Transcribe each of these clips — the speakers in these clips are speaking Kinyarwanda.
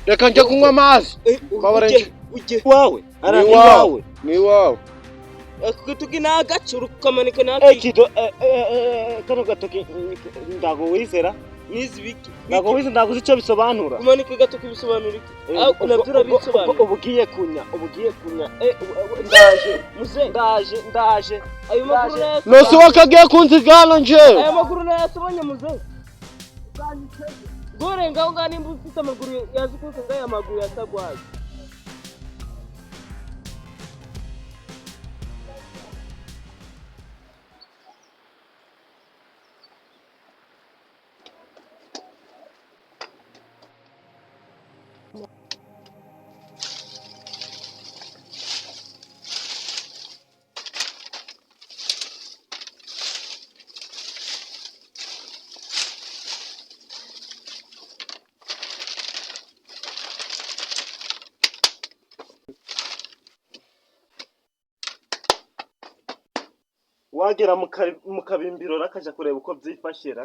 Reka njye kunywa amazi. Mbabara. Ujye ujye Wawe ara Ni ni iwawe. wawe. Ni iwawe. Ako gatoki ni agacu ukamanika. Eh. Naki. Kido, kano gatoki ndago wizera. Nizi biki? Ndago wizera, ndago uzi icyo bisobanura. Kumanika agatoki bisobanura iki? Eh, Aho nabyo urabisobanura. Ubwo ugiye kunya, ubu ugiye kunya. Ndaje. Muze. Ndaje, ndaje. Ayo makuru Ndaje. nayo. Nose wakagiye kunzigana njyewe. Aya makuru nayasubanye, muze. Gorenga aho ngaho nimba ufite amaguru yazi kuko ngaya maguru yatagwaye. Wagera mu kabimbiro akaja kureba uko byifashira.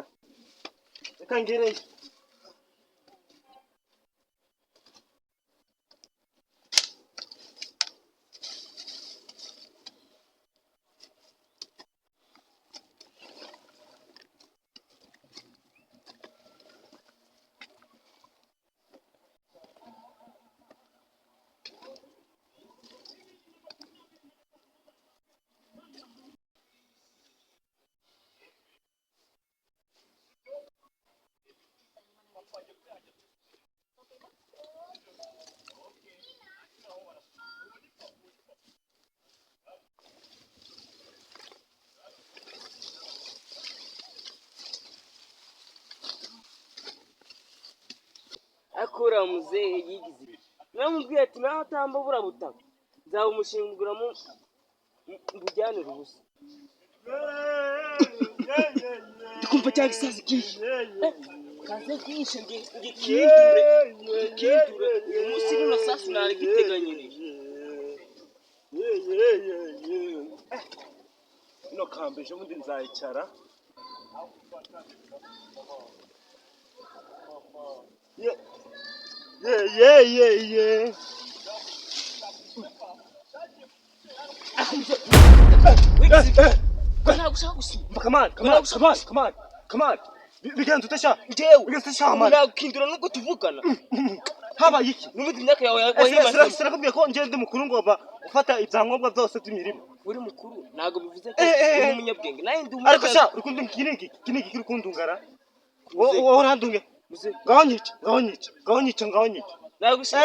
Reka ngereyo. Akura muzehe yigize ibi. Naramubwiye ati naho atamba bura butaka nzabumushinguramo mbujyanire ubusa. Ndikumva cya gisazi kishe. Kaze kishe ngikindure, ngikindure uyu munsi. Rino sasu narigiteganyirije. Ino kambi ejo bundi nzayicara. Ye ye ye ye. Wigize ibi. Ko ntabwo ushaka gusinya. Come on, come on, come on, come on, come on. Bigenze ute sha? Njyewe Bigenze ute sha, man? nagukindura nubwo tuvugana. Habaye iki? N'ubundi imyaka yawe Ese wayimazemo. Sinakubwiye ko njye ndi mukuru, ngomba gufata ibyangombwa byose by'imirima. Uri mukuru ntabwo bivuze ko Eh. uri umunyabwenge. Nawe ndi Ariko sha, umunyabwenge. uri kundunga iki niki? Iki niki kiri kundungara? Wowe wowe urandunge. Muze. Ngaho nyica, ngaho nyica, ngaho nyica, ngaho nyica. Nagushinga.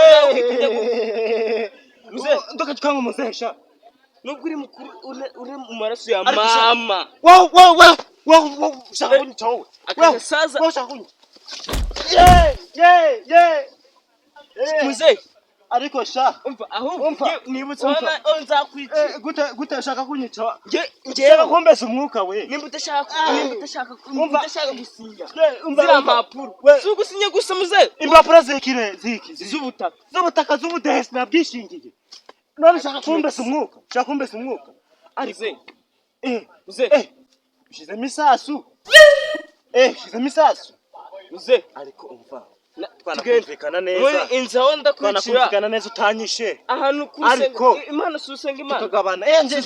Muze, ndoka tukanga muzehe sha. Nubwo uri mukuru, uri mu maraso ya Ariko sha- mama. Wowe wowe wowe wowe wowe ushaka kunyica wowe. Aka Wowe gasaza. wowe ushaka kunyica. Ye ye ye. Eh, Muze. Ariko sha. Umva ahubwo. Umva. Nge nibutse Umva. aho nzakwica. Gute gute ushaka kunyica? Nge Ushaka ngewe kumbesa umwuka we. nimba Umva. udashaka gusinya Ye, umva, ziriya umva. mpapuro. We- Si ugusinya gusa, muze. Impapuro zikire ziki? Z'ubutaka. Z'ubutaka, z'ubudehe sinabwishingiye. None ushaka kumbesa umwuka? Ushaka kumbesa umwuka? Ariko Muze. eh Muze. Ushizemo isasu. Ushizemo isasu. Muze. Ariko umva. Tugende. Twanakumvikana Muri neza. inzu aho ndakwicira. Twanakumvikana neza utanyishe. Ahantu ku Ariko- rusengero Imana, si usenga Imana? Tukagabana. Nje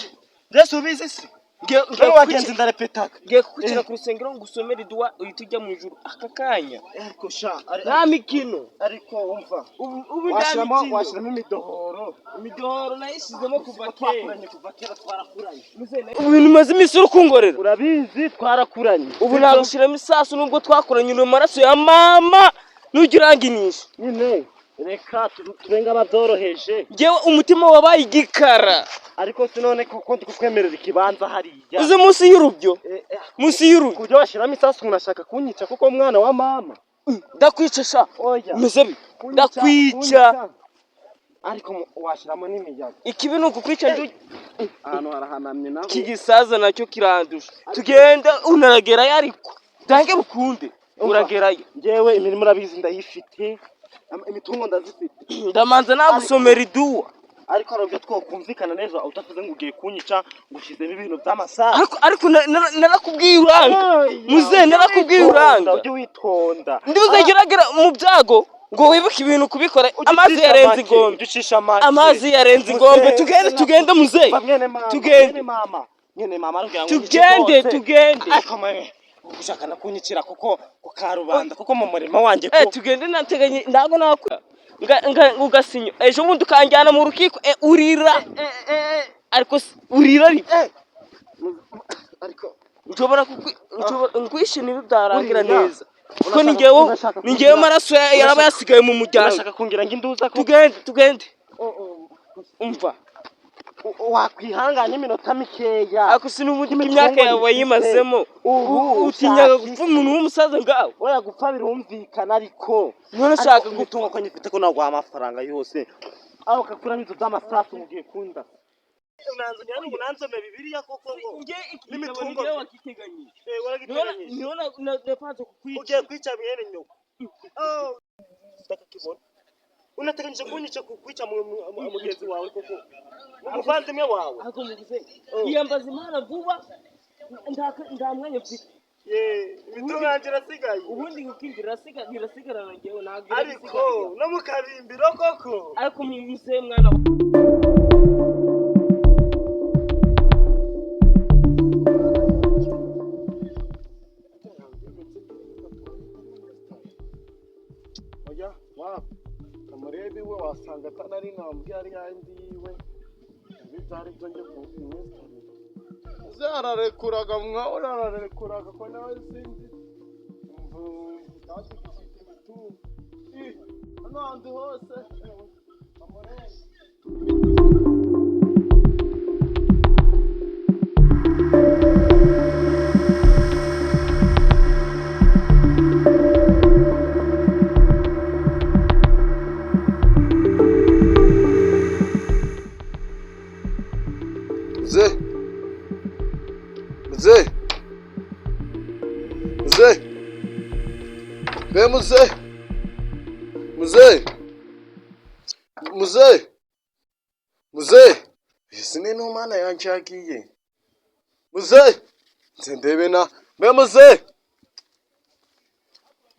nje subizi se. Ngiye Ngiye wagenze ndarepetaka. Ngiye kukwicira ku rusengero ngo usomere iduwa uhite ujya mu ijuru aka kanya. Ariko sha, Nta mikino. ariko umva. Ubu nta Washiramo mikino. Washiramo imidohoro. Imidohoro nayishyizemo kuva kera. Twakuranye kuva kera, twarakuranye. Ubu bintu umaze iminsi uri kungorera. Urabizi, twarakuranye. Ubu nagushyiramo isasu nubwo twakoranye, uri mu maraso ya mama, nujya uranginisha. Nyine reka tubenga ababyoroheje. Ngewe umutima wabaye igikara. Ariko si none koko ndi kukwemerera ikibanza hariya. Uzi munsi y'urubyo? Eh, Munsi y'urubyo. Ku buryo washyiramo isasu umuntu ashaka kunyica kuko umwana wa mama. Ndakwica sha. Oya. Umeze bi Kunyica, ndakwica. kunyica. Ariko washyiramo n'imiyaga. Ikibi ni ukukwica Ahantu harahanamye naho. Iki gisaza nacyo kirandusha. Tugenda, unaragerayo ariko dange bukunde uragerayo. Njyewe imirimo urabizi ndayifite, imitungo ndazifite. Ndamanza nagusomera iduwa. Ariko hari ubwo twokumvikana neza utavuze ngo ugiye kunyica, ngo ushyizemo ibintu by'amasaha. Ariko narakubwiye uranga. Oya, Muzehe, narakubwiye ujye uranga. witonda, ujye witonda. Ndi buzageragera mu byago. Ngo wibuke ibintu kubikora, amazi yarenze inkombe. Uducisha make. Amazi yarenze inkombe. Tugende, tugende, muzehe. Mwene mama. Tugende. Mwene mama, mwene mama arambwira ngo unyice Tugende. rwose. Tugende. Ariko mwe ushaka no kunyicira kuko ku karubanda, kuko mu murima wanjye ko Eh, tugende, nateganye ntabwo nakora ugasinya ejo bundi ukanjyana mu rukiko, urira, ariko urira, ariko ariko nshobora nkwishima ibi byarangira Urira. neza, kuko ni njyewe, ni njyewe maraso yaraba yasigaye mu muryango. Urashaka kungira ngo induza ko Tugende, tugende, umva. Wakwihanganya iminota mikeya. Ariko sinubundi imyaka yawe wayimazemo. Ubu Utinyaga ushaka gupfa umuntu w'umusaza ngawe? Oya, gupfa birumvikana, ariko None ushaka ariko imitungo ko nyifite, ko naguha amafaranga yose aho kakuramo inzu z'amasasu mugiye kunda unanzome Bibiliya koko ngo Nge iki gitabo n'imitungo. ni njyewe wakiteganyije. Eh, waragiteganyije. Niho napanze kukwica. Ugiye kwica mwene nyoko. Oh, ndakakibona unateganyije kunyica, kwica mugenzi wawe koko, umuvandimwe wawe. Ahubwo mugize yiyambaza Imana vuba, nta mwanya mfite. Ye, imitungo yanjye irasigaye. Ubundi gukingira irasigarana njyewe, ntabwo Ariko irasigarira. no mu karimbiro koko. Ariko muze mwana wa Oya, wapi, kamurebe iwe, wasanga atanari intambwe yari yandi yiwe. Ibi byari byo njye ku iminsi ararekuraga, mwawe ararekuraga ko nawe sinzi kandi gifite imitungo. Ih, hano hantu hose ewe, kamurebe. Mzee, mzee, mzee, be mzee, mzee, mzee, mzee, isi ni ntumana yanjye yagiye. Mzee, nze ndebe na be mzee,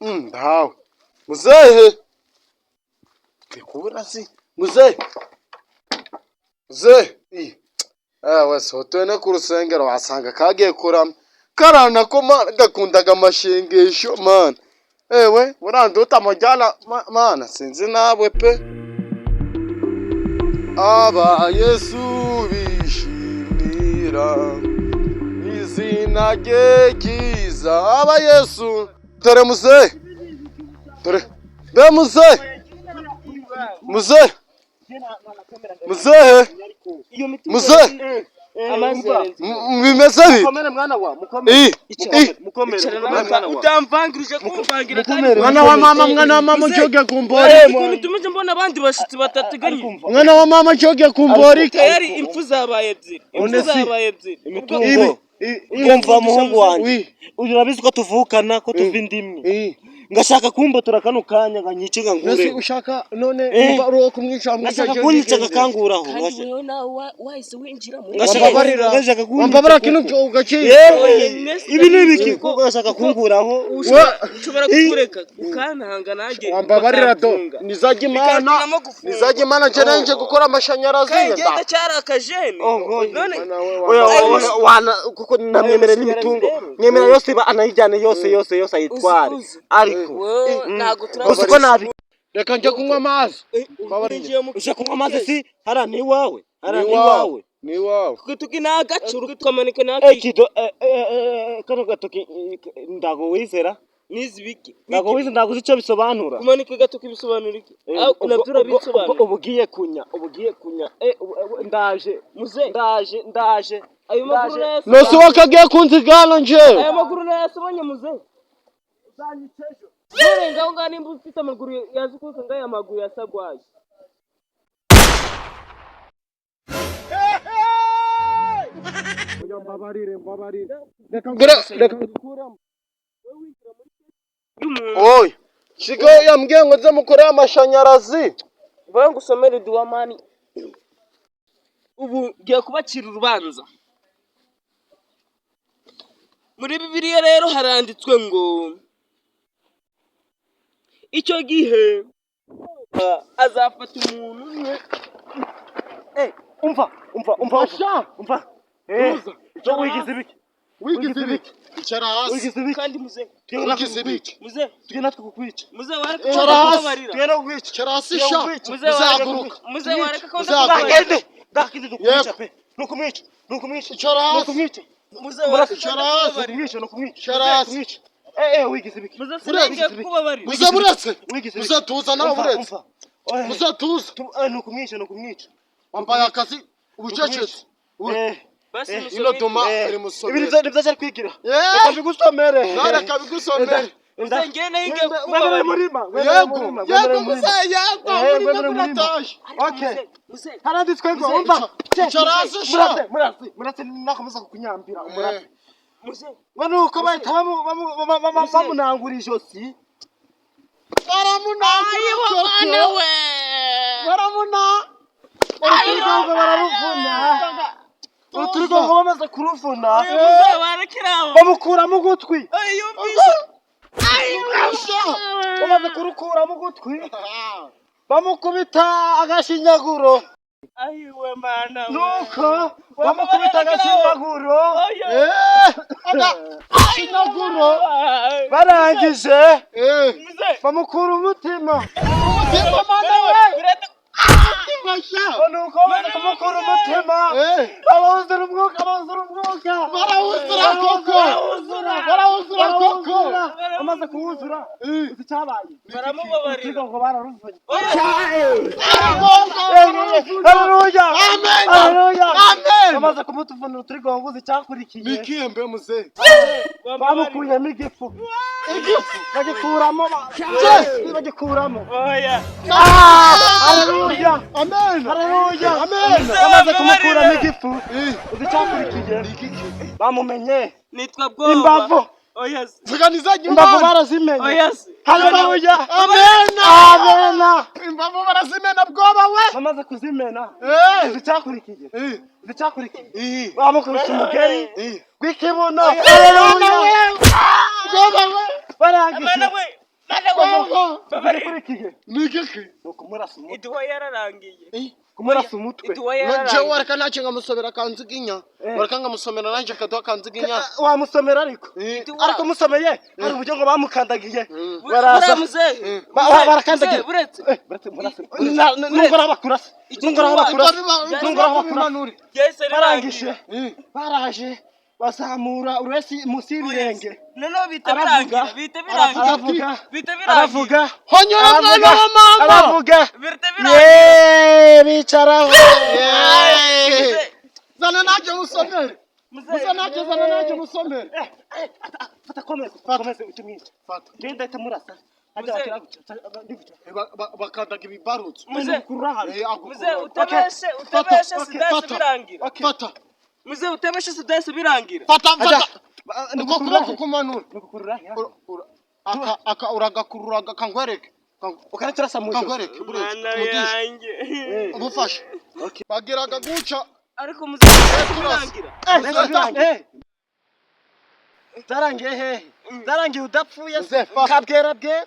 ndawe muzehe, ndi kubona si mzee, mzee. Ih. Ewe, sotoye no ku rusengero wasanga kagiye kurama karana ko mana gakundaga amashengesho mana. Ewe, buranduta amujyana mana, sinzi nawe pe. Aba Yesu bishimira izina rye ryiza, aba Yesu. Dore muzehe, dore be muzehe, muzehe, muzehe. Iyo mitungo Muzehe. amazi yarenze. Bimeze bite? Mukomere mwana wa, mukomere. I i Mukomere. Icara Mukomere mwana wa. Utamvangirije kumvangira kandi. Mukomere. Mwana wa mama, mwana wa mama, njoge kumbori. Ukuntu tumeze, mbona abandi bashitsi batateganyije. Mwana wa mama, njoge kumbori. Tayari impfu zabaye ebyiri, impfu One si- zabaye ebyiri. Imitungo. Ibi Umva muhungu wanjye, wi uyu urabizi ko tuvukana, ko tuva indimwe. I Ngashaka kumbatura kano kanya ngo nyice ngo nasi ngure. ushaka none Eh. umva uri uwo kumwica, mwica. Ngashaka kunyica ngakanguraho. Kandi wowe nawe wahise winjira muri Ngashaka- Wambabarira. Ngashaka kunyica Wambabara koko. kino ugaciye. Yewe, Nesi- ibi ni ibiki koko? Ngashaka kunguraho. Ushobora kukureka ukantanga nanjye Wambabarira do bakamfunga. nizajya Imana. Bikantiramo gufunga. Nizajya Imana nje nje gukora amashanyarazi. Kandi ngenda cyari akajene. Oh, oh, none Oya, oya, wana kuko namwemerera n'imitungo, mwemera yose, anayijyane yose, yose yose ayitware. Uzi, uzi. Ariko Wowe ntabwo gusa uko nabi Reka njye kunywa amazi. winjiye mu Uje kunywa amazi si hariya ni iwawe, hariya Ni ni iwawe. Ni iwawe. Kutuki ni agacuru tukamanika Eh, n'aki. kido, kano gatoki, ndago wizera. Nizi biki? Ndago wizera, ndago uzi icyo bisobanura. Kumanika agatoki bisobanura iki? Eh, Ah, nabyo urabisobanura. Ubu ugiye kunya, ubu ugiye kunya. Ndaje. Muzehe. Ndaje, ndaje. Ayo maguru Ndaje. nayasobanye. Nose wakagiye kunzigana nje. Aya maguru nayasobanye, muzehe. Dore ngaho ngaho, nimba ufite amaguru yazi kuruka ngaya maguru yasagwaye. Mbabarire, mbabarire, reka ngure, reka ngukuremo. Oya, Shigo yambwiye ngo nze mukorere amashanyarazi. Vuga ngo usomere duwamani. Ubu ngiye kubacira urubanza. Muri Bibiliya rero haranditswe ngo icyo gihe Azafata umuntu umwe. Umva, umva, umva, Asha. umva. Eh, Tuza. icyo wigize ibiki? Wigize ibiki? Icara hasi. Wigize ibiki? Kandi muzehe, Wigize ibiki? muzehe, Tujye natwe kukwica. muzehe, wareka ko Icara hasi. ndakubabarira. Tujye no kukwica. Icara hasi sha. Muzehe, Uzahaguruka. muzehe, wareka ko Uzahaguruka. ndakubabarira. Ndakende, ndakende nukumwica Yego. pe. Nukumwica, nukumwica. Icara hasi. Nukumwica. Muzehe, wareka ko Icara hasi. ndakubabarira. Nukumwica, nukumwica. Icara hasi. Nukumwica. Eh, eh, wigize ibiki? Muzehe, Buretse. sinongeye kukubabarira. Muze buretse. Wigize ibiki? Muze tuza nawe Umva, buretse. umva. Eh, Muze tuza. Nukumwica, nukumwica. Wambaye akazi ubucecetse. Eh, Basi eh, musome. Ino duma eh, iri ibi musomere. nivyo nivyo ari kwigira. Eh. Reka mbigusomere. Nawe reka bigusomere. Muzehe, njyewe nayo ngiye Wemerere kukubabarira. murima, wemerere Yego. murima, wemerere Yego murima. muze yego. Eh, Murima wemerere murima. kurataje. Okay. Muzehe, muzehe, Haranditswe ngo Muzehe, umva. icara hasi sha. Murase, murase, murase nakomeza kukunyambira umurase. muzehe. Ngo nuko bahita Muzehe. bamunangura ijosi. Baramunangura koko. Baramuna. Urutirigongo bararuvuna. Urutirigongo bamaze kuruvuna. Oya, muzehe, warekera aho. Bamukuramo ugutwi. Oya, yumvise. Sha. Bamaze kurukuramo ugutwi. Bamukubita agashinyaguro. Ayiwe mana we. Nuko bamukubita agashinyaguro. Oya. Eh. Aga. Shinyaguro. Barangije Eh. Muzehe. bamukura umutima. Umutima mana we. Uretse Umutima sha. Nuko bamaze kumukura umutima. Eh. Babawuzura umwuka, babawuzura umwuka. Barawuzura koko. Barawuzura. Barawuzura koko. Barawuzura. Bamaze kuwuzura. Eh. Uzi icyabaye? baramubabarira. Urutirigongo bararuvunye. Oya. Urutirigongo bararuvuna. Haleluya! Amen. Haleluya! Amen. Bamaze kumutuvuna urutirigongo, uzi icyakurikiye? Nikiyembe muzehe. Bamukuyemo igifu. Igifu. Bagikuramo. Bagikuramo. Oya. Haleluya! Amen. Haleluya! Amen. Bamaze kumukuramo igifu. Eh. Uzi icyakurikiye? Bamumenye. Nitwa Bwoba. Imbavu. Oya se. Vuganiza Imbavu nyuma. barazimenye. Oya se. Haleluya! Amen. Amena! Imbavu barazimena bwoba we. Bamaze kuzimena. Eh. Uzi icyakurikiye? Eh. Uzi icyakurikiye? Eh. Bamukubise umugeri Eh. w'ikibuno. Haleluya! Bwoba we. Barangije. Mana we. Mana we. Bwoba. Barikurikiye. Ni igiki? Ni ukumurasa umutwe. Iduwa yararangiye. Kumurasa umutwe. Iduwa Jewe yararangiye. wareka nanjye nkamusomera akanziginya. Eh. Wareka nkamusomera nanjye akaduha akanziginya. Wamusomera ariko. Eh. Iduwa. Ariko musomeye hari uburyo ngo bamukandagiye. Baraza. Baraza. Muzehe. Barakandagira. Muzehe, buretse. Eh, buretse murase. Nubwo araho bakurasa. Nubwo araho bakurasa. Nubwo araho bakurasa. Ryahise Barangije. rirangira. Eh. Baraje bazamura uresi munsi y'ibirenge. Noneho bihita Aravuga. birangira. Bihita birangira. Aravuga. Bihita birangira. Aravuga. Honyora mwana Aravuga. wa mama. Aravuga. Bihita birangira. Yeee bicaraho. Eh. Muzehe, Zana nanjye musomere. muzehe. Muze nanjye zana nanjye musomere. Fata komeza. Komeza ujye umwica. Fata. Genda ahita murasa. Ajya Muzehe. bakira gutya. Bakandaga ibibarutso. Muzehe. Kurura hano. Eh, agukurura. Muzehe, utabeshe, Fata, utabeshe okay, sidahise fata. birangira. Fata. Muzehe, utabeshe sidahise birangira. Fata, Ajya. fata. Uko kuboko kumanura. Nugukurura. Aka uragakurura kangwereke. Ukareka urasa mu ijosi. Kangwereke buretse. Mana Umugisha. yanjye. Ubufashe. Bagiraga guca. Ariko muzehe, bidahise birangira. Fata. Zarangiye hehe? Zarangiye udapfuye se? Muzehe, fata. Kabwera bwera.